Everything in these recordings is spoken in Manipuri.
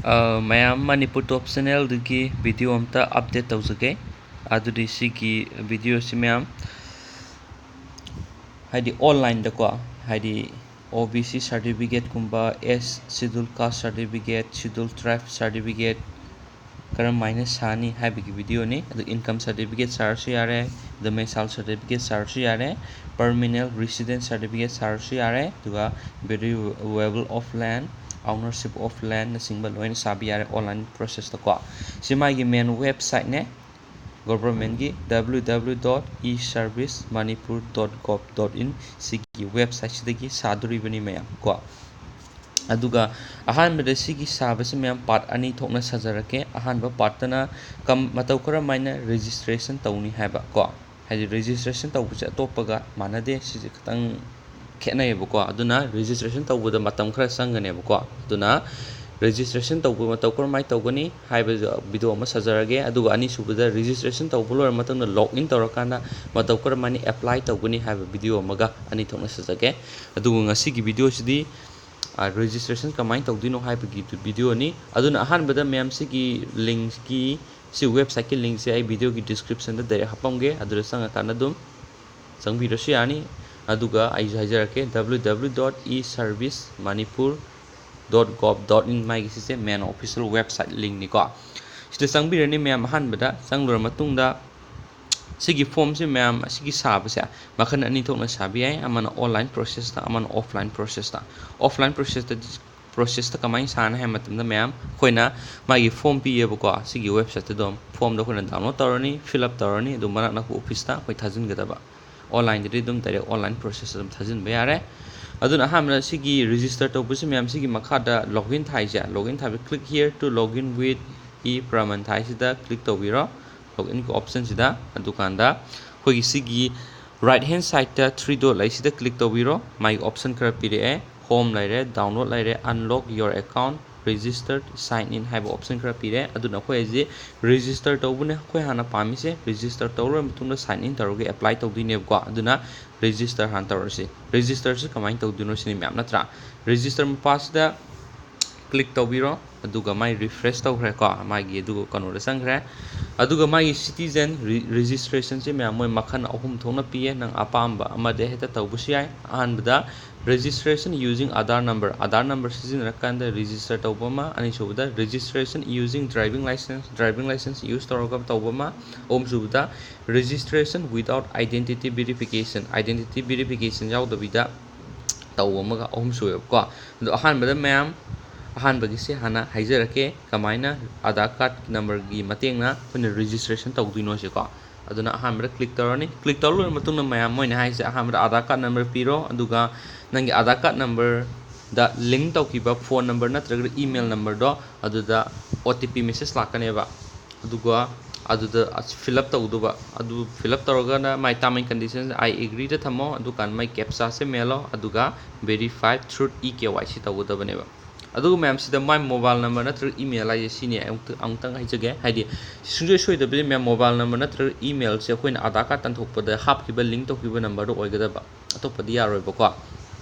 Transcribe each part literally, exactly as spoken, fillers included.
ꯑ, ꯃꯌꯥꯝ ꯃꯅꯤꯄꯨꯔ ꯇꯣꯞ ꯆꯦꯅꯦꯜꯗꯒꯤ ꯚꯤꯗꯤꯑꯣ ꯑꯝꯇ ꯑꯞꯗꯦꯠ ꯇꯧꯖꯒꯦ꯫ ꯑꯗꯨꯗꯤ ꯁꯤꯒꯤ ꯚꯤꯗꯤꯑꯣꯁꯤ ꯃꯌꯥꯝ, ꯍꯥꯏꯗꯤ ꯑꯣꯟꯂꯥꯏꯟꯗꯀꯣ, ꯍꯥꯏꯗꯤ ꯑꯣ ꯕꯤ ꯁꯤ ꯁꯥꯔꯇꯤꯐꯤꯀꯦꯠꯀꯨꯝꯕ, ꯑꯦꯁ ꯁꯤꯗꯨꯜ ꯀꯥꯁ ꯁꯥꯔꯇꯤꯐꯤꯀꯦꯠ, ꯁꯤꯗꯨꯜ ꯇ꯭ꯔꯥꯏꯕ ꯁꯥꯔꯇꯤꯐꯤꯀꯦꯠ ꯀꯔꯝ ꯍꯥꯏꯅ ꯁꯥꯅꯤ ꯍꯥꯏꯕꯒꯤ ꯚꯤꯗꯤꯑꯣꯅꯤ꯫ ꯑꯗꯨ ꯏꯟꯀꯝ ꯁꯥꯔꯇꯤꯐꯤꯀꯦꯠ ꯁꯥꯔꯁꯨ ꯌꯥꯔꯦ, ꯗꯣꯃꯤꯁꯥꯏꯜ ꯁꯥꯔꯇꯤꯐꯤꯀꯦꯠ ꯁꯥꯔꯁꯨ ꯌꯥꯔꯦ, ꯄꯔꯃꯤꯅꯦꯟ ꯔꯤꯁꯤꯗꯦꯟ ꯁꯥꯔꯇꯤꯐꯤꯀꯦꯠ ꯁꯥꯔꯁꯨ ꯌꯥꯔꯦ, ꯑꯗꯨꯒ ꯚꯦꯔꯤꯑꯦꯕꯜ ꯑꯣꯐ ꯂꯦꯟ, ꯑꯣꯅꯔꯁꯤꯞ ꯑꯣꯐ ꯂꯦꯟꯅꯆꯤꯡꯕ ꯂꯣꯏꯅ ꯁꯥꯕ ꯌꯥꯔꯦ ꯑꯣꯟꯂꯥꯏꯟ ꯄ꯭ꯔꯣꯁꯦꯁꯇꯀꯣ꯫ ꯁꯤ ꯃꯥꯒꯤ ꯃꯦꯟ ꯋꯦꯕꯁꯥꯏꯠꯅꯦ, ꯒꯣꯚꯔꯟꯃꯦꯟꯒꯤ W W W dot e service manipur dot gov dot in꯫ ꯁꯤꯒꯤ ꯋꯦꯕꯁꯥꯏꯠꯁꯤꯗꯒꯤ ꯁꯥꯗꯣꯔꯤꯕꯅꯤ ꯃꯌꯥꯝ ꯀꯣ꯫ ꯑꯗꯨꯒ ꯑꯍꯥꯟꯕꯗ ꯁꯤꯒꯤ ꯁꯥꯕꯁꯤ ꯃꯌꯥꯝ ꯄꯥꯔꯠ ꯑꯅꯤ ꯊꯣꯛꯅ ꯁꯥꯖꯔꯛꯀꯦ꯫ ꯑꯍꯥꯟꯕ ꯄꯥꯔꯠꯇꯅ ꯀꯝ-, ꯃꯇꯧ ꯀꯔꯝ ꯍꯥꯏꯅ ꯔꯦꯖꯤꯁꯇ꯭ꯔꯦꯁꯟ ꯇꯧꯅꯤ ꯍꯥꯏꯕ ꯀꯣ꯫ ꯍꯥꯏꯗꯤ ꯔꯦꯖꯤꯁꯇ꯭ꯔꯦꯁꯟ ꯇꯧꯕꯁꯦ ꯑꯇꯣꯞꯄꯒ ꯃꯥꯟꯅꯗꯦ, ꯁꯤꯁꯦ ꯈꯤꯇꯪ ꯈꯦꯠꯅꯩꯌꯦꯕꯀꯣ꯫ ꯑꯗꯨꯅ ꯔꯦꯖꯤꯁꯇ꯭ꯔꯦꯁꯟ ꯇꯧꯕꯗ ꯃꯇꯝ ꯈꯔ ꯆꯪꯒꯅꯦꯕꯀꯣ꯫ ꯑꯗꯨꯅ ꯔꯦꯖꯤꯁꯇ꯭ꯔꯦꯁꯟ ꯇꯧꯕ ꯃꯇꯧ ꯀꯔꯝꯍꯥꯏꯅ ꯇꯧꯒꯅꯤ ꯍꯥꯏꯕꯗꯣ ꯚꯤꯗꯤꯑꯣ ꯑꯃ ꯁꯥꯖꯔꯒꯦ꯫ ꯑꯗꯨꯒ ꯑꯅꯤꯁꯨꯕꯗ ꯔꯦꯖꯤꯁꯇ꯭ꯔꯦꯁꯟ ꯇꯧꯕ ꯂꯣꯏꯔ ꯃꯇꯨꯡꯗ ꯂꯣꯒ ꯏꯟ ꯇꯧꯔꯀꯥꯟꯗ ꯃꯇꯧ ꯀꯔꯝꯍꯥꯏꯅ ꯑꯦꯄ꯭ꯂꯥꯏ ꯇꯧꯒꯅꯤ ꯍꯥꯏꯕ ꯚꯤꯗꯤꯑꯣ ꯑꯃꯒ ꯑꯅꯤ ꯊꯣꯛꯅ ꯁꯥꯖꯒꯦ꯫ ꯑꯗꯨꯕꯨ ꯉꯁꯤꯒꯤ ꯚꯤꯗꯤꯑꯣꯁꯤꯗꯤ, ꯑ, ꯔꯦꯖꯤꯁꯇ꯭ꯔꯦꯁꯟ ꯀꯃꯥꯏꯅ ꯇꯧꯗꯣꯏꯅꯣ ꯍꯥꯏꯕꯒꯤ ꯚꯤꯗꯤꯑꯣꯅꯤ꯫ ꯑꯗꯨꯅ ꯑꯍꯥꯟꯕꯗ ꯃꯌꯥꯝ ꯁꯤꯒꯤ ꯂꯤꯡꯛꯀꯤ, ꯁꯤ ꯋꯦꯕꯁꯥꯏꯠꯀꯤ ꯂꯤꯡꯛꯁꯦ ꯑꯩ ꯚꯤꯗꯤꯑꯣꯒꯤ ꯗꯤꯁꯀ꯭ꯔꯤꯞꯁꯟꯗ ꯗꯥꯏꯔꯦꯛ ꯍꯥꯞꯄꯝꯒꯦ꯫ ꯑꯗꯨꯗ ꯆꯪꯉꯀꯥꯟꯗ ꯑꯗꯨꯝ ꯆꯪꯕꯤꯔꯁꯨ ꯌꯥꯅꯤ꯫ ꯑꯗꯨꯒ ꯑꯩꯁꯨ ꯍꯥꯏꯖꯔꯛꯀꯦ, W W W dot e service manipur dot gov dot in꯫ ꯃꯥꯒꯤ ꯁꯤꯁꯦ ꯃꯦꯟ ꯑꯣꯐꯤꯁꯤꯌꯦꯜ ꯋꯦꯕꯁꯥꯏꯠ ꯂꯤꯡꯛꯅꯤꯀꯣ꯫ ꯁꯤꯗ ꯆꯪꯕꯤꯔꯅꯤ ꯃꯌꯥꯝ꯫ ꯑꯍꯥꯟꯕꯗ ꯆꯪꯂꯨꯔ ꯃꯇꯨꯡꯗ ꯁꯤꯒꯤ ꯐꯣꯔꯝꯁꯤ ꯃꯌꯥꯝ ꯑꯁꯤꯒꯤ ꯁꯥꯕꯁꯦ ꯃꯈꯜ ꯑꯅꯤ ꯊꯣꯛꯅ ꯁꯥꯕ ꯌꯥꯏ꯫ ꯑꯃꯅ ꯑꯣꯟꯂꯥꯏꯟ ꯄ꯭ꯔꯣꯁꯦꯁꯇ, ꯑꯃꯅ ꯑꯣꯐꯂꯥꯏꯟ ꯄ꯭ꯔꯣꯁꯦꯁꯇ꯫ ꯑꯣꯐꯂꯥꯏꯟ ꯄ꯭ꯔꯣꯁꯦꯁꯇꯗꯤ, ꯄ꯭ꯔꯣꯁꯦꯁꯇ ꯀꯃꯥꯏꯅ ꯁꯥꯅꯤ ꯍꯥꯏꯕ ꯃꯇꯝꯗ ꯃꯌꯥꯝ ꯑꯩꯈꯣꯏꯅ ꯃꯥꯒꯤ ꯐꯣꯔꯝ ꯄꯤꯌꯦꯕꯀꯣ, ꯁꯤꯒꯤ ꯋꯦꯕꯁꯥꯏꯠꯇ ꯑꯗꯨꯝ ꯐꯣꯔꯝꯗꯣ ꯑꯩꯈꯣꯏꯅ ꯗꯥꯎꯟꯂꯣꯗ ꯇꯧꯔꯅꯤ, ꯐꯤꯜ ꯑꯞ ꯇꯧꯔꯅꯤ, ꯑꯗꯨ ꯃꯅꯥꯛ ꯅꯛꯄ ꯑꯣꯐꯤꯁꯇ ꯑꯩꯈꯣꯏ ꯊꯥꯖꯤꯟꯒꯗꯕ꯫ ꯑꯣꯟꯂꯥꯏꯟꯗꯗꯤ ꯑꯗꯨꯝ ꯗꯥꯏꯔꯦꯛ ꯑꯣꯟꯂꯥꯏꯟ ꯄ꯭ꯔꯣꯁꯦꯁ ꯑꯗꯨꯝ ꯊꯥꯖꯤꯟꯕ ꯌꯥꯔꯦ꯫ ꯑꯗꯨꯅ ꯑꯍꯥꯟꯕꯗ ꯁꯤꯒꯤ ꯔꯦꯖꯤꯁꯇꯔ ꯇꯧꯕꯁꯤ ꯃꯌꯥꯝ ꯁꯤꯒꯤ ꯃꯈꯥꯗ ꯂꯣꯒ ꯏꯟ ꯊꯥꯏꯁꯦ, ꯂꯣꯒ ꯏꯟ ꯊꯥꯕ, "Click here to log in with e-Praman" ꯊꯥꯏꯁꯤꯗ ꯀ꯭ꯂꯤꯛ ꯇꯧꯕꯤꯔꯣ, ꯂꯣꯒ ꯏꯟꯒꯤ ꯑꯣꯞꯁꯟꯁꯤꯗ꯫ ꯑꯗꯨꯀꯥꯟꯗ ꯑꯩꯈꯣꯏꯒꯤ ꯁꯤꯒꯤ ꯔꯥꯏꯠ ꯍꯦꯟ ꯁꯥꯏꯠꯇ ꯊ꯭ꯔꯤ ꯗꯣꯠ ꯂꯩꯁꯤꯗ ꯀ꯭ꯂꯤꯛ ꯇꯧꯕꯤꯔꯣ꯫ ꯃꯥꯒꯤ ꯑꯣꯞꯁꯟ ꯈꯔ ꯄꯤꯔꯛꯑꯦ, ꯍꯣꯝ ꯂꯩꯔꯦ, ꯗꯥꯎꯟꯂꯣꯗ ꯂꯩꯔꯦ, unlock your account, register, sign in ꯍꯥꯏꯕ ꯑꯣꯞꯁꯟ ꯈꯔ ꯄꯤꯔꯦ꯫ ꯑꯗꯨꯅ ꯑꯩꯈꯣꯏ ꯍꯧꯖꯤꯛ ꯔꯦꯖꯤꯁꯇꯔ ꯇꯧꯕꯅꯦ ꯑꯩꯈꯣꯏ ꯍꯥꯟꯅ ꯄꯥꯝꯃꯤꯁꯦ꯫ ꯔꯦꯖꯤꯁꯇꯔ ꯇꯧꯔꯕ ꯃꯇꯨꯡꯗ ꯁꯥꯏꯟ ꯏꯟ ꯇꯧꯔꯒ ꯑꯦꯄ꯭ꯂꯥꯏ ꯇꯧꯗꯣꯏꯅꯦꯕꯀꯣ꯫ ꯑꯗꯨꯅ ꯔꯦꯖꯤꯁꯇꯔ ꯍꯥꯟꯅ ꯇꯧꯔꯁꯤ꯫ ꯔꯦꯖꯤꯁꯇꯔꯁꯤ ꯀꯃꯥꯏꯅ ꯇꯧꯗꯣꯏꯅꯣ ꯁꯤꯅꯤ ꯃꯌꯥꯝ, ꯅꯠꯇ꯭ꯔꯥ? ꯔꯦꯖꯤꯁꯇꯔ ꯃꯄꯥꯁꯤꯗ click ꯇꯧꯕꯤꯔꯣ꯫ ꯑꯗꯨꯒ ꯃꯥꯏ refresh ꯇꯧꯈ꯭ꯔꯦꯀꯣ, ꯃꯥꯒꯤ ꯑꯗꯨꯒ ꯀꯩꯅꯣꯗ ꯆꯪꯈ꯭ꯔꯦ꯫ ꯑꯗꯨꯒ ꯃꯥꯒꯤ citizen re-, registrationꯁꯦ ꯃꯌꯥꯝ ꯃꯣꯏ ꯃꯈꯜ ꯑꯍꯨꯝ ꯊꯣꯛꯅ ꯄꯤꯌꯦ, ꯅꯪ ꯑꯄꯥꯝꯕ ꯑꯃꯗ ꯍꯦꯛꯇ ꯇꯧꯕꯁꯨ ꯌꯥꯏ꯫ ꯑꯍꯥꯟꯕꯗ registration using Aadhaar number, Aadhaar number ꯁꯤꯖꯤꯟꯅꯔꯀꯥꯟꯗ register ꯇꯧꯕ ꯑꯃ, ꯑꯅꯤꯁꯨꯕꯗ registration using driving license, driving license use ꯇꯧꯔꯒ ꯇꯧꯕ ꯑꯃ, ꯑꯍꯨꯝꯁꯨꯕꯗ registration without identity verification, identity verification ꯌꯥꯎꯗꯕꯤꯗ ꯇꯧꯕ ꯑꯃꯒ ꯑꯍꯨꯝ ꯁꯨꯑꯦꯕꯀꯣ꯫ ꯑꯗꯣ ꯑꯍꯥꯟꯕꯗ ꯃꯌꯥꯝ, ꯑꯍꯥꯟꯕꯒꯤꯁꯦ ꯍꯥꯟꯅ ꯍꯥꯏꯖꯔꯛꯀꯦ, ꯀꯃꯥꯏꯅ Aadhaar card numberꯒꯤ ꯃꯇꯦꯡꯅ ꯑꯩꯈꯣꯏꯅ registration ꯇꯧꯗꯣꯏꯅꯣ ꯁꯤꯀꯣ꯫ ꯑꯗꯨꯅ ꯑꯍꯥꯟꯕꯗ click ꯇꯧꯔꯅꯤ꯫ Click ꯇꯧꯔ ꯂꯣꯏꯔ ꯃꯇꯨꯡꯗ ꯃꯌꯥꯝ ꯃꯣꯏꯅ ꯍꯥꯏꯁꯦ ꯑꯍꯥꯟꯕꯗ Aadhaar card number ꯄꯤꯔꯣ, ꯑꯗꯨꯒ ꯅꯪꯒꯤ Aadhaar card numberꯗ link ꯇꯧꯈꯤꯕ phone number ꯅꯠꯇ꯭ꯔꯒ email numberꯗꯣ ꯑꯗꯨꯗ O T P message ꯂꯥꯛꯀꯅꯦꯕ꯫ ꯑꯗꯨꯒ ꯑꯗꯨꯗ fill up ꯇꯧꯗꯧꯕ, ꯑꯗꯨ fill up ꯇꯧꯔꯒꯅ my term and condition I agreeꯗ ꯊꯝꯃꯣ, ꯑꯗꯨꯀꯥꯟꯗ ꯃꯥꯏ captchaꯁꯦ ꯃꯦꯜꯂꯣ, ꯑꯗꯨꯒ verify through e K Y C ꯇꯧꯒꯗꯕꯅꯦꯕ꯫ ꯑꯗꯨꯒ ꯃꯌꯥꯝ ꯁꯤꯗ ꯃꯥꯏ mobile number ꯅꯠꯇ꯭ꯔꯒ email ꯍꯥꯏꯁꯦ ꯁꯤꯅꯤ, ꯑꯃꯨꯛꯇ-, ꯑꯃꯨꯛꯇꯪ ꯍꯥꯏꯖꯒꯦ, ꯍꯥꯏꯗꯤ ꯁꯨꯡꯁꯣꯏ ꯁꯣꯏꯗꯕꯗꯤ ꯃꯌꯥꯝ mobile number ꯅꯠꯇ꯭ꯔꯒ emailꯁꯦ ꯑꯩꯈꯣꯏꯅ Aadhaar card ꯇꯥꯟꯊꯣꯛꯄꯗ ꯍꯥꯞꯈꯤꯕ link ꯇꯧꯈꯤꯕ numberꯗꯣ ꯑꯣꯏꯒꯗꯕ, ꯑꯇꯣꯞꯄꯗꯤ ꯌꯥꯔꯣꯏꯕꯀꯣ꯫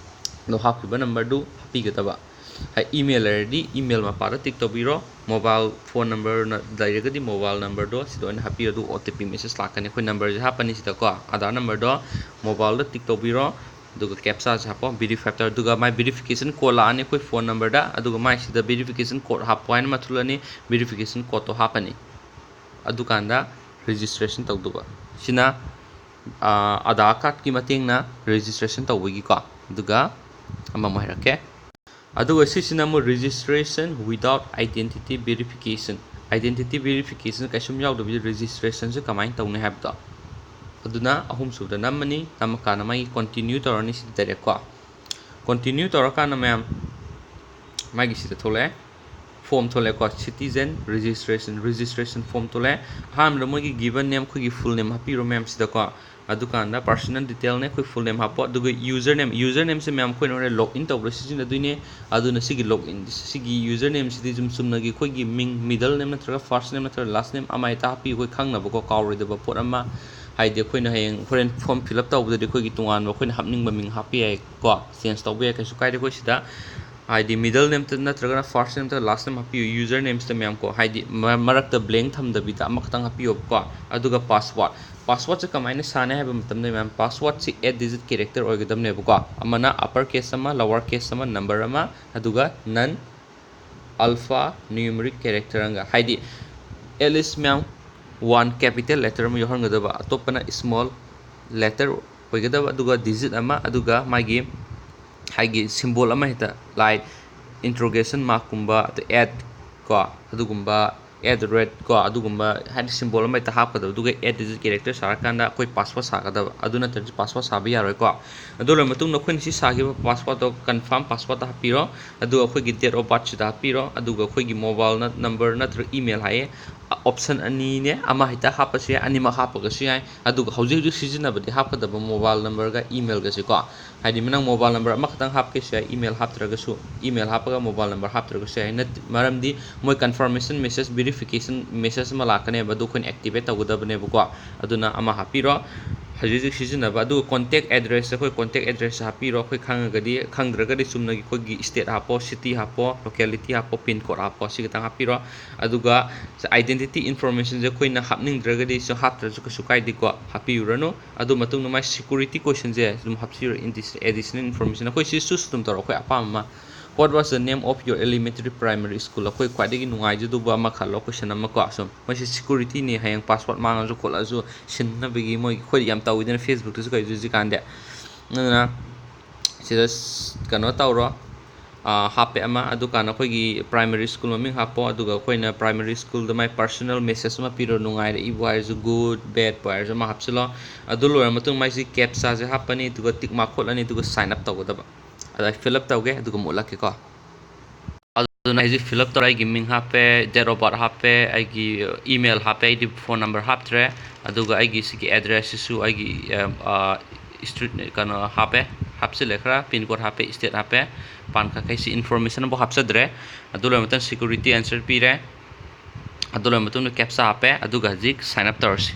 ꯑꯗꯣ ꯍꯥꯞꯈꯤꯕ numberꯗꯨ ꯍꯥꯞꯄꯤꯒꯗꯕ꯫ ꯍꯥꯏ, email ꯂꯩꯔꯗꯤ email ꯃꯄꯥꯗ tick ꯇꯧꯕꯤꯔꯣ, mobile phone number ꯂꯩꯔꯒꯗꯤ mobile numberꯗꯣ ꯁꯤꯗ ꯑꯣꯏꯅ ꯍꯥꯞꯄꯤꯔꯣ, ꯑꯗꯨꯒ O T P message ꯂꯥꯛꯀꯅꯤ꯫ ꯑꯩꯈꯣꯏ numberꯁꯦ ꯍꯥꯞꯄꯅꯤ ꯁꯤꯗꯀꯣ, Aadhaar numberꯗꯣ mobileꯗ tick ꯇꯧꯕꯤꯔꯣ, ꯑꯗꯨꯒ captchaꯁꯦ ꯍꯥꯞꯄꯣ, verify ꯇꯧꯔꯣ, ꯑꯗꯨꯒ ꯃꯥꯏ verification code ꯂꯥꯛꯑꯅꯤ ꯑꯩꯈꯣꯏ phone numberꯗ, ꯑꯗꯨꯒ ꯃꯥꯏꯁꯤꯗ verification code ꯍꯥꯞꯄꯣ ꯍꯥꯏꯅ ꯑꯃ ꯊꯣꯛꯂꯛꯑꯅꯤ, verification codeꯇꯣ ꯍꯥꯞꯄꯅꯤ꯫ ꯑꯗꯨꯀꯥꯟꯗ registration ꯇꯧꯗꯧꯕ꯫ ꯁꯤꯅ, ꯑꯥ, Aadhaar cardꯀꯤ ꯃꯇꯦꯡꯅ registration ꯇꯧꯕꯒꯤꯀꯣ꯫ ꯑꯗꯨꯒ ꯑꯃꯃꯨꯛ ꯍꯥꯏꯔꯛꯀꯦ꯫ ꯑꯗꯨꯒ ꯁꯤꯁꯤꯅ ꯑꯃꯨꯛ registration without identity verification, identity verification ꯀꯩꯁꯨꯝ ꯌꯥꯎꯗꯕꯤꯗ registrationꯁꯦ ꯀꯃꯥꯏꯅ ꯇꯧꯅꯤ ꯍꯥꯏꯕꯗꯣ꯫ ꯑꯗꯨꯅ ꯑꯍꯨꯝꯁꯨꯕꯗ ꯅꯝꯃꯅꯤ, ꯅꯝꯃꯀꯥꯟꯗ ꯃꯥꯒꯤ continue ꯇꯧꯔꯅꯤ ꯁꯤꯗ direct ꯀꯣ꯫ Continue ꯇꯧꯔꯀꯥꯟꯗ ꯃꯌꯥꯝ ꯃꯥꯒꯤ ꯁꯤꯗ ꯊꯣꯛꯂꯛꯑꯦ, form ꯊꯣꯛꯂꯛꯑꯦꯀꯣ, citizen registration, registration form ꯊꯣꯛꯂꯛꯑꯦ꯫ ꯑꯍꯥꯟꯕꯗ ꯃꯣꯏꯒꯤ given name, ꯑꯩꯈꯣꯏꯒꯤ full name ꯍꯥꯞꯄꯤꯔꯣ ꯃꯌꯥꯝ ꯁꯤꯗꯀꯣ꯫ ꯑꯗꯨꯀꯥꯟꯗ personal detailꯅꯦ, ꯑꯩꯈꯣꯏ full name ꯍꯥꯞꯄꯣ꯫ ꯑꯗꯨꯒ user name, user nameꯁꯦ ꯃꯌꯥꯝ ꯑꯩꯈꯣꯏꯅ ꯍꯣꯔꯦꯟ log in ꯇꯧꯕꯗ ꯁꯤꯖꯤꯟꯅꯗꯣꯏꯅꯦ꯫ ꯑꯗꯨꯅ ꯁꯤꯒꯤ log in, ꯁꯤꯒꯤ user nameꯁꯤꯗꯤ ꯁꯨꯝ ꯆꯨꯝꯅꯒꯤ ꯑꯩꯈꯣꯏꯒꯤ ꯃꯤꯡ, middle name ꯅꯠꯇ꯭ꯔꯒ first name ꯅꯠꯇ꯭ꯔꯒ last name ꯑꯃ ꯍꯦꯛꯇ ꯍꯥꯞꯄꯤꯌꯨ, ꯑꯩꯈꯣꯏ ꯈꯪꯅꯕꯀꯣ, ꯀꯥꯎꯔꯣꯏꯗꯕ ꯄꯣꯠ ꯑꯃ꯫ ꯍꯥꯏꯗꯤ ꯑꯩꯈꯣꯏꯅ ꯍꯌꯦꯡ ꯍꯣꯔꯦꯟ form fill up ꯇꯧꯕꯗꯗꯤ ꯑꯩꯈꯣꯏꯒꯤ ꯇꯣꯉꯥꯟꯕ ꯑꯩꯈꯣꯏꯅ ꯍꯥꯞꯅꯤꯡꯕ ꯃꯤꯡ ꯍꯥꯞꯄ ꯌꯥꯏꯀꯣ, change ꯇꯧꯕ ꯌꯥꯏ, ꯀꯩꯁꯨ ꯀꯥꯏꯗꯦ꯫ ꯑꯩꯈꯣꯏ ꯁꯤꯗ ꯍꯥꯏꯗꯤ middle name ꯅꯠꯇ꯭ꯔꯒꯅ first name ꯅꯠꯇ꯭ꯔꯒ last name ꯍꯥꯞꯄꯤꯌꯨ, user nameꯁꯤꯗ ꯃꯌꯥꯝ ꯀꯣ, ꯍꯥꯏꯗꯤ ꯃꯔꯛꯇ blank ꯊꯝꯗꯕꯤꯗ ꯑꯃꯈꯛꯇꯪ ꯍꯥꯞꯄꯤꯌꯣꯕꯀꯣ꯫ ꯑꯗꯨꯒ password, passwordꯁꯦ ꯀꯃꯥꯏꯅ ꯁꯥꯅꯤ ꯍꯥꯏꯕ ꯃꯇꯝꯗ ꯃꯌꯥꯝ passwordꯁꯤ eight digit character ꯑꯣꯏꯒꯗꯕꯅꯦꯕꯀꯣ꯫ ꯑꯃꯅ upper case ꯑꯃ, lower case ꯑꯃ, number ꯑꯃ, ꯑꯗꯨꯒ non alpha numeric character ꯑꯃꯒ, ꯍꯥꯏꯗꯤ at least ꯃꯌꯥꯝ one capital letter ꯑꯃ ꯌꯥꯎꯍꯟꯒꯗꯕ, ꯑꯇꯣꯞꯄꯅ small letter ꯑꯣꯏꯒꯗꯕ, ꯑꯗꯨꯒ digit ꯑꯃ, ꯑꯗꯨꯒ ꯃꯥꯒꯤ ꯍꯥꯏꯒꯤ symbol ꯑꯃ ꯍꯦꯛꯇ, like interrogation markꯀꯨꯝꯕ, ꯑꯗ at ꯀꯣ, ꯑꯗꯨꯒꯨꯝꯕ, at rate ꯀꯣ, ꯑꯗꯨꯒꯨꯝꯕ ꯍꯥꯏꯗꯤ symbol ꯑꯃ ꯍꯦꯛꯇ ꯍꯥꯞꯀꯗꯕ꯫ ꯑꯗꯨꯒ eight digit character ꯁꯥꯔꯀꯥꯟꯗ ꯑꯩꯈꯣꯏ password ꯁꯥꯒꯗꯕ, ꯑꯗꯨ ꯅꯠꯇ꯭ꯔꯗꯤ password ꯁꯥꯕ ꯌꯥꯔꯣꯏꯀꯣ꯫ ꯑꯗꯨ ꯂꯣꯏꯔ ꯃꯇꯨꯡꯗ ꯑꯩꯈꯣꯏꯅ ꯁꯤ ꯁꯥꯈꯤꯕ passwordꯇꯣ confirm passwordꯇ ꯍꯥꯞꯄꯤꯔꯣ꯫ ꯑꯗꯨꯒ ꯑꯩꯈꯣꯏꯒꯤ date of birthꯁꯤꯗ ꯍꯥꯞꯄꯤꯔꯣ꯫ ꯑꯗꯨꯒ ꯑꯩꯈꯣꯏꯒꯤ mobile number ꯅꯠꯇ꯭ꯔꯒ email ꯍꯥꯏꯌꯦ, option ꯑꯅꯤꯅꯦ, ꯑꯃ ꯍꯦꯛꯇ ꯍꯥꯞꯄꯁꯨ ꯌꯥꯏ, ꯑꯅꯤꯃꯛ ꯍꯥꯞꯄꯒꯁꯨ ꯌꯥꯏ꯫ ꯑꯗꯨꯒ ꯍꯧꯖꯤꯛ ꯍꯧꯖꯤꯛ ꯁꯤꯖꯤꯟꯅꯕꯗꯤ ꯍꯥꯞꯀꯗꯕ mobile numberꯒ emailꯒꯁꯦꯀꯣ꯫ ꯍꯥꯏꯗꯤ ꯅꯪ mobile number ꯑꯃꯈꯛꯇꯪ ꯍꯥꯞꯀꯦꯁꯨ ꯌꯥꯏ, email ꯍꯥꯞꯇ꯭ꯔꯒꯁꯨ, email ꯍꯥꯞꯄꯒ mobile number ꯍꯥꯞꯇ꯭ꯔꯒꯁꯨ ꯌꯥꯏ꯫ ꯅꯠ-, ꯃꯔꯝꯗꯤ ꯃꯣꯏ confirmation message, verification message ꯑꯃ ꯂꯥꯛꯀꯅꯦꯕ, ꯑꯗꯨ ꯑꯩꯈꯣꯏꯅ activate ꯇꯧꯒꯗꯕꯅꯦꯕꯀꯣ꯫ ꯑꯗꯨꯅ ꯑꯃ ꯍꯥꯞꯄꯤꯔꯣ꯫ ꯍꯧꯖꯤꯛ ꯍꯧꯖꯤꯛ ꯁꯤꯖꯤꯟꯅꯕ, ꯑꯗꯨꯒ contact address, ꯑꯩꯈꯣꯏ contact address ꯍꯥꯞꯄꯤꯔꯣ꯫ ꯑꯩꯈꯣꯏ ꯈꯪꯉꯒꯗꯤ, ꯈꯪꯗ꯭ꯔꯒꯗꯤ ꯆꯨꯝꯅꯒꯤ ꯑꯩꯈꯣꯏꯒꯤ state ꯍꯥꯞꯄꯣ, city ꯍꯥꯞꯄꯣ, locality ꯍꯥꯞꯄꯣ, pin code ꯍꯥꯞꯄꯣ, ꯁꯤ ꯈꯤꯇꯪ ꯍꯥꯞꯄꯤꯔꯣ꯫ ꯑꯗꯨꯒ identity informationꯁꯦ ꯑꯩꯈꯣꯏꯅ ꯍꯥꯞꯅꯤꯡꯗ꯭ꯔꯒꯗꯤ ꯁꯨ ꯍꯥꯞꯇ꯭ꯔꯁꯨ ꯀꯩꯁꯨ ꯀꯥꯏꯗꯦꯀꯣ, ꯍꯥꯞꯄꯤꯔꯨꯔꯅꯨ꯫ ꯑꯗꯨ ꯃꯇꯨꯡꯗ ꯃꯥꯏ security questionꯁꯦ ꯑꯗꯨꯝ ꯍꯥꯞꯄꯤꯔꯣ, additional information꯫ ꯑꯩꯈꯣꯏ ꯁꯤ choose ꯑꯗꯨꯝ ꯇꯧꯔꯣ, ꯑꯩꯈꯣꯏ ꯑꯄꯥꯝꯕ ꯑꯃ꯫ What was the name of your elementary primary school? ꯑꯩꯈꯣꯏ ꯈ꯭ꯋꯥꯏꯗꯒꯤ ꯅꯨꯡꯉꯥꯏꯖꯗꯧꯕ ꯑꯃ ꯈꯜꯂꯣ, question ꯑꯃ ꯀꯣ꯫ ꯁꯨꯝ ꯃꯣꯏꯁꯤ securityꯅꯤ, ꯍꯌꯦꯡ password ꯃꯥꯡꯉꯁꯨ ꯈꯣꯠꯂꯁꯨ ꯁꯤꯟꯅꯕꯒꯤ, ꯃꯣꯏ ꯑꯩꯈꯣꯏ ꯌꯥꯝ ꯇꯧꯋꯤꯗꯅ Facebookꯇꯁꯨ ꯀꯩꯁꯨ ꯍꯧꯖꯤꯛꯀꯥꯟꯗꯤ꯫ ꯑꯗꯨꯅ ꯁꯤꯗ ꯀꯩꯅꯣ ꯇꯧꯔꯣ, ꯍꯥꯞꯄꯦ ꯑꯃ꯫ ꯑꯗꯨꯀꯥꯟꯗ ꯑꯩꯈꯣꯏꯒꯤ primary school ꯃꯃꯤꯡ ꯍꯥꯞꯄꯣ꯫ ꯑꯗꯨꯒ ꯑꯩꯈꯣꯏꯅ primary schoolꯗ ꯃꯥꯏ personal message ꯑꯃ ꯄꯤꯔꯣ, ꯅꯨꯡꯉꯥꯏꯔꯛꯏꯕꯨ ꯍꯥꯏꯔꯁꯨ, good, badꯄꯨ ꯍꯥꯏꯔꯁꯨ ꯑꯃ ꯍꯥꯞꯆꯤꯜꯂꯣ꯫ ꯑꯗꯨ ꯂꯣꯏꯔ ꯃꯇꯨꯡ ꯃꯥꯏꯁꯤ captchaꯁꯦ ꯍꯥꯞꯄꯅꯤ, ꯑꯗꯨꯒ tick mark ꯈꯣꯠꯂꯅꯤ, ꯑꯗꯨꯒ sign up ꯇꯧꯒꯗꯕ꯫ ꯑꯗ ꯑꯩ fill up ꯇꯧꯒꯦ, ꯑꯗꯨꯒ ꯃꯨꯠꯂꯛꯀꯦꯀꯣ꯫ ꯑꯗꯨꯅ ꯑꯩꯁꯦ fill up ꯇꯧꯔꯦ, ꯑꯩꯒꯤ ꯃꯤꯡ ꯍꯥꯞꯄꯦ, date of birth ꯍꯥꯞꯄꯦ, ꯑꯩꯒꯤ email ꯍꯥꯞꯄꯦ, ꯑꯩꯗꯤ phone number ꯍꯥꯞꯇ꯭ꯔꯦ꯫ ꯑꯗꯨꯒ ꯑꯩꯒꯤ ꯁꯤꯒꯤ addressꯁꯤꯁꯨ ꯑꯩꯒꯤ, street, ꯀꯩꯅꯣ ꯍꯥꯞꯄꯦ, ꯍꯥꯞꯆꯤꯜꯂꯦ ꯈꯔ, pin code ꯍꯥꯞꯄꯦ, state ꯍꯥꯞꯄꯦ, PAN card ꯀꯩꯁꯤ information ꯑꯃꯐꯥꯎ ꯍꯥꯞꯆꯗ꯭ꯔꯦ꯫ ꯑꯗꯨ ꯂꯣꯏꯔ ꯃꯇꯨꯡ security answer ꯄꯤꯔꯦ꯫ ꯑꯗꯨ ꯂꯣꯏꯔ ꯃꯇꯨꯡꯗ captcha ꯍꯥꯞꯄꯦ, ꯑꯗꯨꯒ ꯍꯧꯖꯤꯛ sign up ꯇꯧꯔꯁꯤ꯫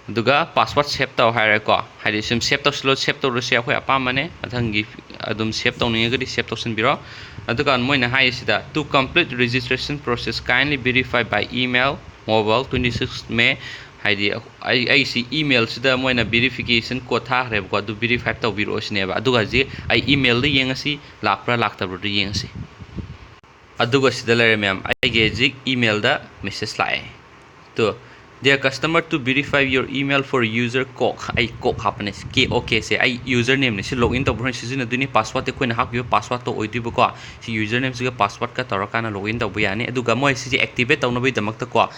ꯑꯗꯨꯒ password save ꯇꯧ ꯍꯥꯏꯔꯦꯀꯣ꯫ ꯍꯥꯏꯗꯤ ꯁꯨꯝ save ꯇꯧꯁꯤꯜꯂꯣ, save ꯇꯧꯔꯁꯨ ꯑꯩꯈꯣꯏ ꯑꯄꯥꯝꯕꯅꯦ꯫ ꯃꯊꯪꯒꯤ ꯑꯗꯨꯝ save ꯇꯧꯅꯤꯡꯉꯒꯗꯤ save ꯇꯧꯁꯤꯟꯕꯤꯔꯣ꯫ ꯑꯗꯨꯒ ꯃꯣꯏꯅ ꯍꯥꯏꯔꯤꯁꯤꯗ, "To complete registration process, kindly verify by email, mobile, twenty six May", ꯍꯥꯏꯗꯤ ꯑꯩ, ꯑꯩꯁꯤ emailꯁꯤꯗ ꯃꯣꯏꯅ verification code ꯊꯥꯈ꯭ꯔꯦꯕꯀꯣ, ꯑꯗꯨ verify ꯇꯧꯕꯤꯔꯛꯑꯣ ꯁꯤꯅꯦꯕ꯫ ꯑꯗꯨꯒ ꯍꯧꯖꯤꯛ ꯑꯩ emailꯗ ꯌꯦꯡꯉꯁꯤ, ꯂꯥꯛꯄ꯭ꯔꯥ ꯂꯥꯛꯇꯕ꯭ꯔꯥꯗꯣ ꯌꯦꯡꯉꯁꯤ꯫ ꯑꯗꯨꯒ ꯁꯤꯗ ꯂꯩꯔꯦ ꯃꯌꯥꯝ, ꯑꯩꯒꯤ ꯍꯧꯖꯤꯛ emailꯗ message ꯂꯥꯛꯑꯦ꯫ Two, "Dear customer, to verify your email for user code", ꯑꯩ code ꯍꯥꯞꯄꯅꯦ, K O K ꯁꯦ ꯑꯩ usernameꯅꯦ꯫ ꯁꯤ login ꯇꯧꯕ ꯍꯣꯔꯦꯟ ꯁꯤꯖꯤꯟꯅꯗꯣꯏꯅꯤ꯫ Passwordꯇꯤ ꯑꯩꯈꯣꯏꯅ ꯍꯥꯞꯈꯤꯕ passwordꯇꯣ ꯑꯣꯏꯗꯣꯏꯕꯀꯣ꯫ ꯁꯤ usernameꯁꯤꯒ passwordꯀ ꯇꯧꯔꯀꯥꯟꯗ login ꯇꯧꯕ ꯌꯥꯅꯤ꯫ ꯑꯗꯨꯒ ꯃꯣꯏ ꯁꯤꯁꯦ activate ꯇꯧꯅꯕꯒꯤꯗꯃꯛꯇꯀꯣ,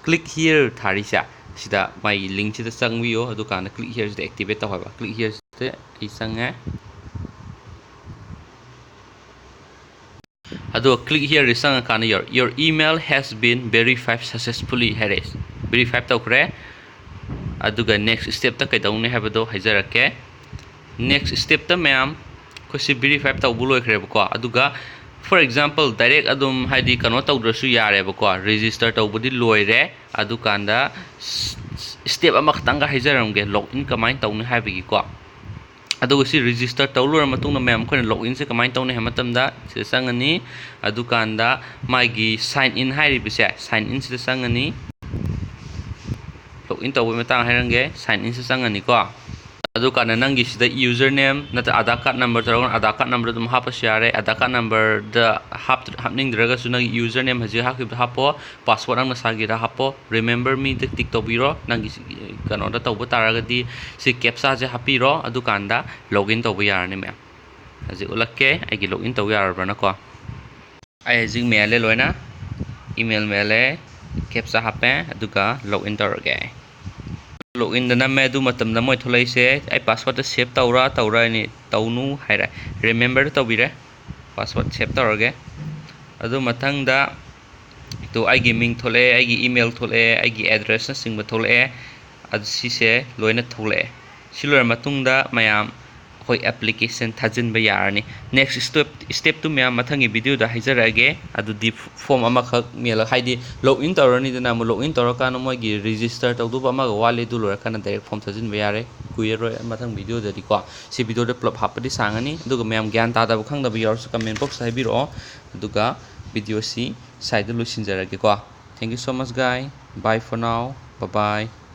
"Click here" ꯊꯥꯔꯤꯁꯦ, ꯁꯤꯗ ꯃꯥꯒꯤ linkꯁꯤꯗ ꯆꯪꯕꯤꯌꯣ꯫ ꯑꯗꯨꯀꯥꯟꯗ "Click hereꯁꯤꯗ activate ꯇꯧ" ꯍꯥꯏꯕ꯫ "Click hereꯁꯤꯗ ꯑꯩ ꯆꯪꯉꯦ꯫ ꯑꯗꯨꯒ "Click hereꯗ" ꯆꯪꯉꯀꯥꯟꯗ "Your, your email has been verified successfully" ꯍꯥꯏꯔꯛꯑꯦ꯫ Verify ꯇꯧꯈ꯭ꯔꯦ꯫ ꯑꯗꯨꯒ next stepꯇ ꯀꯩꯗꯧꯅꯤ ꯍꯥꯏꯕꯗꯣ ꯍꯥꯏꯖꯔꯛꯀꯦ꯫ Next stepꯇ ꯃꯌꯥꯝ ꯑꯩꯈꯣꯏꯁꯤ verify ꯇꯧꯕ ꯂꯣꯏꯈ꯭ꯔꯦꯕꯀꯣ꯫ ꯑꯗꯨꯒ for example direct ꯑꯗꯨꯝ ꯍꯥꯏꯗꯤ ꯀꯩꯅꯣ ꯇꯧꯗ꯭ꯔꯁꯨ ꯌꯥꯔꯦꯕꯀꯣ꯫ Register ꯇꯧꯕꯗꯤ ꯂꯣꯏꯔꯦ꯫ ꯑꯗꯨꯀꯥꯟꯗ step ꯑꯃꯈꯛꯇꯪꯒ ꯍꯥꯏꯖꯔꯝꯒꯦ, login ꯀꯃꯥꯏꯅ ꯇꯧꯅꯤ ꯍꯥꯏꯕꯒꯤꯀꯣ꯫ ꯑꯗꯨꯒ ꯁꯤ register ꯇꯧ ꯂꯣꯏꯔ ꯃꯇꯨꯡꯗ ꯃꯌꯥꯝ ꯑꯩꯈꯣꯏꯅ loginꯁꯦ ꯀꯃꯥꯏꯅ ꯇꯧꯅꯤ ꯍꯥꯏꯕ ꯃꯇꯝꯗ ꯁꯤꯗ ꯆꯪꯉꯅꯤ꯫ ꯑꯗꯨꯀꯥꯟꯗ ꯃꯥꯒꯤ sign in ꯍꯥꯏꯔꯤꯕꯁꯦ, sign inꯁꯤꯗ ꯆꯪꯉꯅꯤ꯫ Login ꯇꯧꯕꯒꯤ ꯃꯇꯥꯡ ꯍꯥꯏꯔꯝꯒꯦ, sign inꯁꯤꯗ ꯆꯪꯉꯅꯤꯀꯣ꯫ ꯑꯗꯨꯀꯥꯟꯗ ꯅꯪꯒꯤ ꯁꯤꯗ username ꯅꯠꯇ꯭ꯔꯒ Aadhaar card number ꯇꯧꯔꯒꯅ Aadhaar card number ꯑꯗꯨꯝ ꯍꯥꯞꯄꯁꯨ ꯌꯥꯔꯦ꯫ Aadhaar card numberꯗ ꯍꯥꯞ-, ꯍꯥꯞꯅꯤꯡꯗ꯭ꯔꯒꯁꯨ ꯅꯪꯒꯤ username ꯍꯧꯖꯤꯛ ꯍꯥꯞꯈꯤꯕꯗꯣ ꯍꯥꯞꯄꯣ, password ꯅꯪ ꯅꯁꯥꯒꯤꯗ ꯍꯥꯞꯄꯣ, "Remember meꯗ" click ꯇꯧꯕꯤꯔꯣ꯫ ꯅꯪꯒꯤ ꯁꯤ-, ꯀꯩꯅꯣꯗ ꯇꯧꯕ ꯇꯥꯔꯒꯗꯤ ꯁꯤ captchaꯁꯦ ꯍꯥꯞꯄꯤꯔꯣ, ꯑꯗꯨꯀꯥꯟꯗ login ꯇꯧꯕ ꯌꯥꯔꯅꯤ ꯃꯌꯥꯝ꯫ ꯍꯧꯖꯤꯛ ꯎꯠꯂꯛꯀꯦ ꯑꯩꯒꯤ login ꯇꯧ ꯌꯥꯔꯕ꯭ꯔꯥꯅꯀꯣ꯫ ꯑꯩ ꯍꯧꯖꯤꯛ ꯃꯦꯜꯂꯦ ꯂꯣꯏꯅ, email ꯃꯦꯜꯂꯦ, captcha ꯍꯥꯞꯄꯦ, ꯑꯗꯨꯒ login ꯇꯧꯔꯒꯦ꯫ Loginꯗ ꯅꯝꯃꯦ, ꯑꯗꯨ ꯃꯇꯝꯗ ꯃꯣꯏ ꯊꯣꯛꯂꯛꯏꯁꯦ ꯑꯩ passwordꯇ save ꯇꯧꯔꯥ ꯇꯧꯔꯥ ꯍꯥꯏꯅꯤ, ꯇꯧꯅꯨ ꯍꯥꯏꯔꯦ, Rememberꯗ ꯇꯧꯕꯤꯔꯦ, password save ꯇꯧꯔꯒꯦ꯫ ꯑꯗꯨ ꯃꯊꯪꯗ ꯇꯨ ꯑꯩꯒꯤ ꯃꯤꯡ ꯊꯣꯛꯂꯛꯑꯦ, ꯑꯩꯒꯤ email ꯊꯣꯛꯂꯛꯑꯦ, ꯑꯩꯒꯤ addressꯅꯆꯤꯡꯕ ꯊꯣꯛꯂꯛꯑꯦ꯫ ꯑꯗꯨ ꯁꯤꯁꯦ ꯂꯣꯏꯅ ꯊꯣꯛꯂꯛꯑꯦ꯫ ꯁꯤ ꯂꯣꯏꯔ ꯃꯇꯨꯡꯗ ꯃꯌꯥꯝ ꯑꯩꯈꯣꯏ ꯑꯦꯄ꯭ꯂꯤꯀꯦꯁꯟ ꯊꯥꯖꯤꯟꯕ ꯌꯥꯔꯅꯤ꯫ ꯅꯦꯛꯁ ꯁ꯭ꯇꯦꯞ ꯁ꯭ꯇꯦꯞꯇꯨ ꯃꯌꯥꯝ ꯃꯊꯪꯒꯤ ꯚꯤꯗꯤꯑꯣꯗ ꯍꯥꯏꯖꯔꯛꯑꯒꯦ꯫ ꯑꯗꯨꯗꯤ ꯐꯣꯝ ꯑꯃꯈꯛ ꯃꯦꯜꯂꯒ, ꯍꯥꯏꯗꯤ ꯂꯣꯒ ꯏꯟ ꯇꯧꯔꯅꯤꯗꯅ, ꯑꯃꯨꯛ ꯂꯣꯒ ꯏꯟ ꯇꯧꯔꯀꯥꯟꯗ ꯃꯣꯏꯒꯤ ꯔꯦꯖꯤꯁꯇꯔ ꯇꯧꯗꯧꯕ ꯑꯃꯒ ꯋꯥꯠꯂꯤ꯫ ꯑꯗꯨ ꯂꯣꯏꯔꯀꯥꯟꯗ ꯗꯥꯏꯔꯦꯛ ꯐꯣꯝ ꯊꯥꯖꯤꯟꯕ ꯌꯥꯔꯦ꯫ ꯀꯨꯏꯔꯔꯣꯏ ꯃꯊꯪ ꯚꯤꯗꯤꯑꯣꯗꯗꯤꯀꯣ꯫ ꯁꯤ ꯚꯤꯗꯤꯑꯣꯗ ꯄꯨꯂꯞ ꯍꯥꯞꯄꯗꯤ ꯁꯥꯡꯉꯅꯤ꯫ ꯑꯗꯨꯒ ꯃꯌꯥꯝ ꯒ꯭ꯌꯥꯟ ꯇꯥꯗꯕ ꯈꯪꯗꯕ ꯌꯥꯎꯔꯁꯨ ꯀꯃꯦꯟ ꯕꯣꯛꯁꯇ ꯍꯥꯏꯕꯤꯔꯛꯑꯣ꯫ ꯑꯗꯨꯒ ꯚꯤꯗꯤꯑꯣꯁꯤ ꯁ꯭ꯋꯥꯏꯗ ꯂꯣꯏꯁꯤꯟꯖꯔꯒꯦꯀꯣ꯫ Thank you so much, guy. Bye for now. Bye bye.